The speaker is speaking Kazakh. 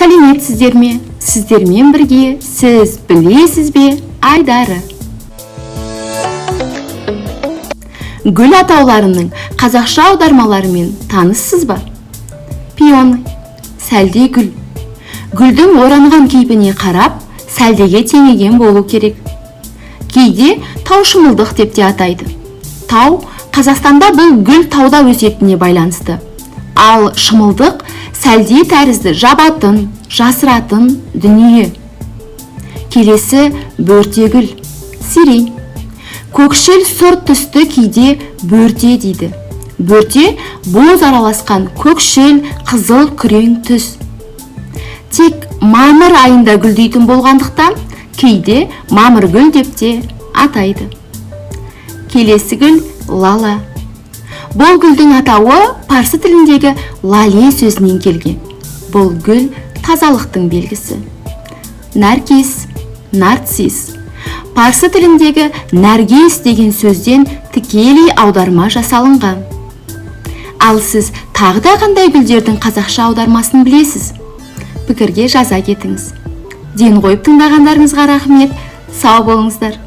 Сәлеметсіздер ме? Сіздермен бірге «Сіз білесіз бе» айдары. Гүл атауларының қазақша аудармаларымен таныссыз ба? Пион, сәлде гүл. Гүлдің оранған кейпіне қарап, сәлдеге теңеген болу керек. Кейде тау шымылдық деп те атайды. Тау Қазақстанда бұл гүл тауда өсетініне байланысты. Ал шымылдық сәлде тәрізді жабатын, жасыратын дүние. Келесі бөрте гүл, сирень. Көкшіл сұр түсті кейде бөрте дейді. Бөрте боз араласқан көкшіл, қызыл, күрең түс. Тек мамыр айында гүлдейтін болғандықтан кейде мамыргүл деп те атайды. Келесі гүл лала. Бұл гүлдің атауы парсы тіліндегі лале сөзінен келген. Бұл гүл тазалықтың белгісі. Нәркес, нарцисс. Парсы тіліндегі нәргес деген сөзден тікелей аударма жасалынған. Ал сіз тағы да қандай гүлдердің қазақша аудармасын білесіз? Пікірге жаза кетіңіз. Ден қойып тыңдағандарыңызға рахмет. Сау болыңыздар.